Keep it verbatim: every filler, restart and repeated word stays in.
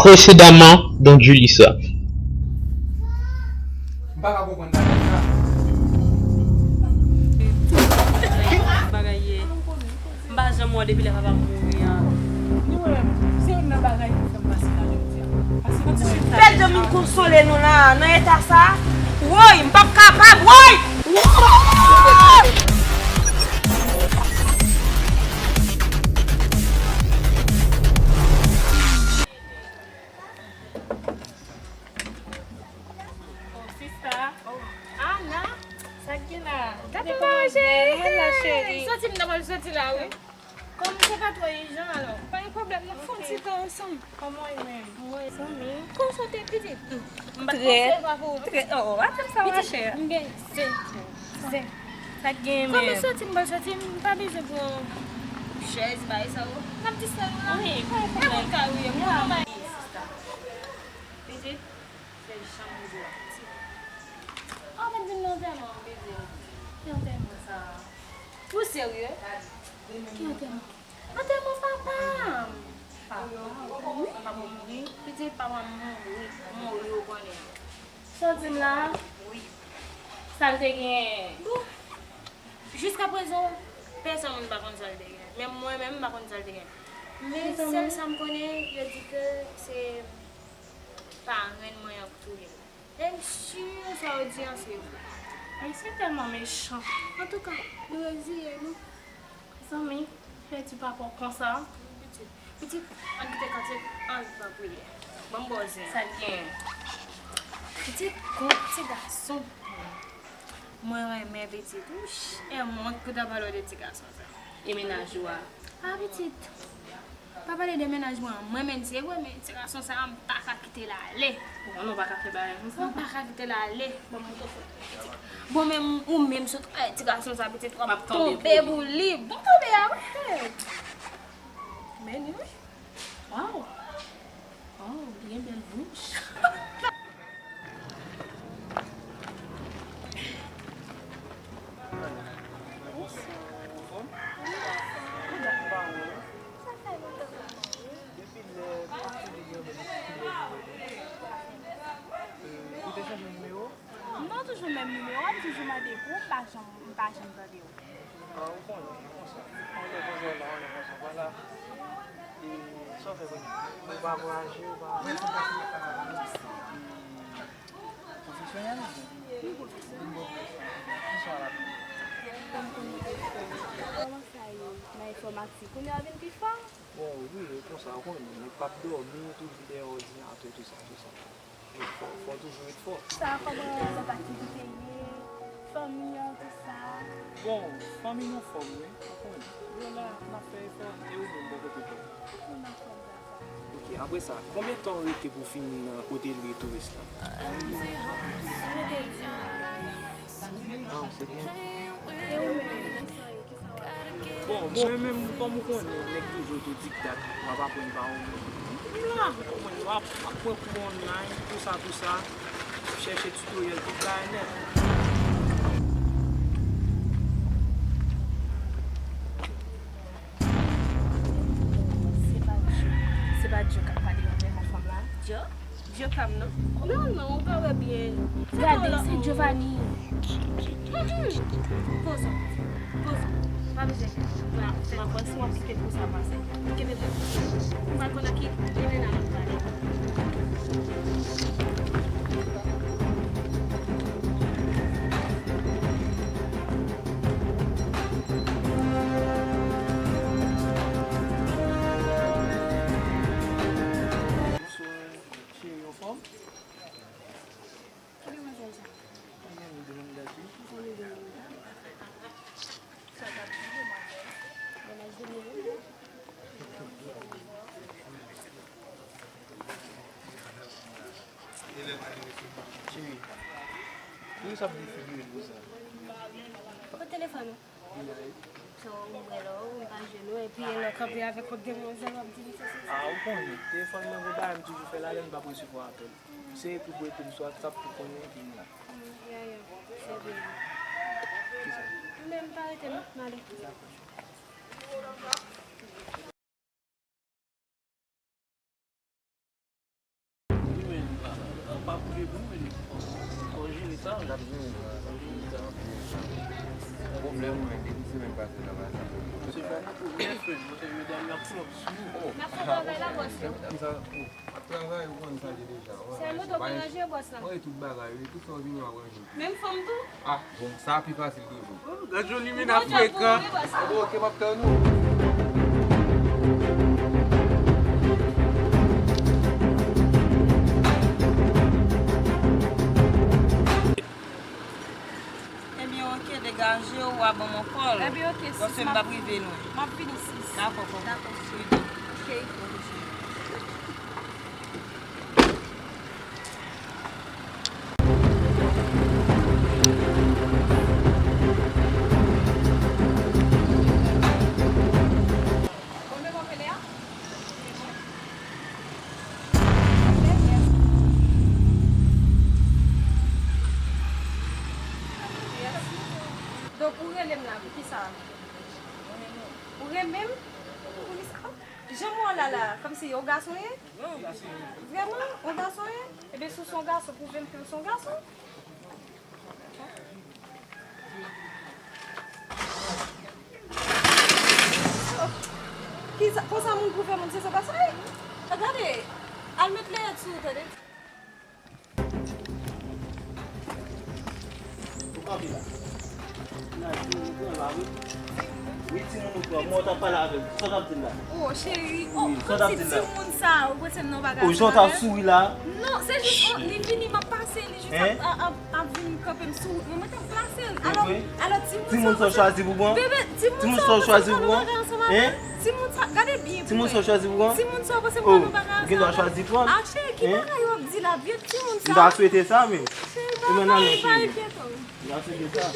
Précédemment dans Julissa. M pa ka konprann bagay sa. Bagay ye. M pa janm wè w depi lè papa m mouri an. Nou wè, se youn nan bagay ki fè m pase la jodi a. Pase m wè. Bèl de moun konsole nou la, nan eta sa. Woy, m p ap kapab, woy! Oh, sista. Oh, Ana. Sa k gen la? Gade kòman w bèl. Hello, cheri. Soti m nan pral soti la, wi. Kòm se pa twò ijan, alò. Pa gen pwoblèm, n ap fè yon ti tan ansanm. Kòman w ye menm? Wi, zanmi. Kòman w te pitit? M pa t konseye pa pou ou. Trè, trè, oh, atè m sa mache. M gen zen, zen. Sa k gen menm? Kòm m soti, m pral soti, m pa bezwen pran chèz, bagay sa yo. N ap distrè nou la. Wi, pa gen pwoblèm. E moun ka wi, e moun bay. Sista. Pitit, fè jan m di w la. Pitit. An fèt, vin nan antèman m, pitit. Ki antèman sa? Ou serye? Ki antèman? Antèman papa m. Papa w? Wi. Papa w mouri? Pitit, papa m mouri. Mouri, ou konnen. Sa w di m la a? Wi. Sa l te genyen? Bon, jiskaprezan, pèsonn moun pa konn sa l te genyen. Menm mwen menm, m pa konn sa l te genyen. Men sèl sa m konnen, yo di ke se parenn mwen an k touye l. E m si sa yo di an se vre. Ayisyen tèlman mechan. Antouka, nou reziye nou. Zanmi, pèdi papa w konsa. Pitit, pitit, ann kite kantye, ann pran priyè. Ban m ba w zen an. Sa l gen? Pitit, gon ti gason. Mwen renmen pitit. Wouch, e m wont pou ta pale w de ti gason sa. E mennaj ou a? A, pitit. Pa pale de mennaj mwen an. Mwen menm, se vre, men ti gason sa a, m pa ka kite l ale. Bon, nou pa ka fè bagay konsa. Mwen pa ka kite l ale. Bon, mwen tou fè pitit. Bon, men ou menm sot, ay, ti gason sa, pitit, w ap tonbe pou li. Bon, tonbe a, wi. Men li, wi. Waw. Oh, li gen bèl bouch. Depi lè, ou te chanje nimewo? Non, toujou menm nimewo a, m toujou mande pou ou, m pa janm, m pa janm tande w. Ah, ou konnen, e konsa. Yon lè konsa w la, yon lè konsa w pa la. E sa w fè kounye a? Ou pa voyaje, ou pa... Ou pwofesyonèl? Wi, pwofesyonèl. Ki sa w ap fè? Kòman sa ye nan enfòmatik? Kounye a w vin pi fò? Bon, wi, e konsa, ou konnen, nèg p ap dòmi, toujou dèyè òdinatè, tousa, tousa. Fò, fò toujou ret fò. Sa, kòman lòt aktivite ye? Fanmi an, tout sa? Bon, fanmi nou fòm, wi. Ou konnen. Yo la, n ap fè efò. E ou menm, bò kote w? Nou anfòm, anfòm. Ok, apre sa, konbyen tan w rete pou w fin, euh, kote lye touris la? Ah, se byen. E ou menm? Bon, mwen menm, kòm ou konnen, nèg toujou otodidakt, m ap aprann pa ou menm. M la, ou konprann, m ap, m ap pran kou online, tousa, tousa, chèche tutoriel, tout bagay nèt. Se pa Djo, se pa Djo k ap pale avè yon fanm la? Djo? Djo pa m non. Non, non, ou pa wè byen. Gade, se Giovanni. Mm-mm. Poze w. Poze w. Pa bezwen fè. M ap pran si w ap kite l konsa pase. Kenbe dwèt. M pa konn ak ki, li menm nan pale. Bonsoir, chérie, anfòm? Ki demwazèl sa? Mwen menm, demwazèl la, wi. Ou konnen demwazèl la? Sa t ap di demwazèl? Mennaj de mwen, wi. Cheri, poukisa w ap defigire l konsa? Kot telefòn ou? Li la, wi. So, ou wè la, ou pa jwenn ou, epi nan kanpe avèk lòt demwazèl, w ap di m se, se, se. Ah, ou konnen, telefòn mwen gon bagay m toujou fè la, lè m p ap resevwa apèl. Se epi pou epi m sou WhatsApp pou konnen epi m la. Mm, ya, ya, se byen. Kisa? Men m pa rete non, m ale. Dakò, cheri. Pwoblèm mwen, depi semèn pase la, pa sa. Mesye Johnny, ou bèl frè m, monchè, medam yo ap flòp sou ou. N ap fè travay la, bòs yo. Ap travay, ou konn sa deja. Se moto ki ranje bòs la. Mwen, tout bagay, wi, tout sa w vini, w ap ranje. Menm fanm tou? Ah, bon, sa pi fasil toujou. Oh, gad Johnny, men ap frekan. Bon, ok, m ap tann ou. Ebyen, ok, degaje w, w a ban m yon kòl. Ebyen, ok, sis, paske m p ap rive lwen. M ap vini, sis. Dakò, kòman? Dakò, sis. Ok. Donk, ou rele m la, poukisa? Ou renmen m? Poukisa? Jan m wè w la la, kòmsi yon gason ye? Vrèman, yon gason ye? Ebyen, si w se yon gason, pwouve m ke w se yon gason. Kisa, konsa moun pwouve moun se se gason ye? Gade, al met lèyèt sou ou, tande. Ou kanpe la. Wi, timoun ou pran. Mwen, w t ap pale avè l. Sa w t ap di l la? Oh, cheri. Oh, wi, sa w t ap di l la? Kòmsi timoun sa, ou prese m nan bagay. Oh, jan w t ap souri la. Non, se jis, oh, li vini, m ap pase, li jis ap, ap, ap vin kanpe m sou wout mwen, mwen t ap plase l. Alò, alò, timoun sa w chwazi pou pran? Bebe, timoun sa w chwazi pou pran? Timoun sa, gade byen pou wè. Timoun sa w chwazi pou pran? Timoun sa w panse m pran nan bagay sa? Ou gen dwa chwazi pran. Ah, cheri, ki bagay w ap di la? Vye timoun sa. M ta swete sa, men. Cheri, bye bye, bye, bye. M ta swete sa.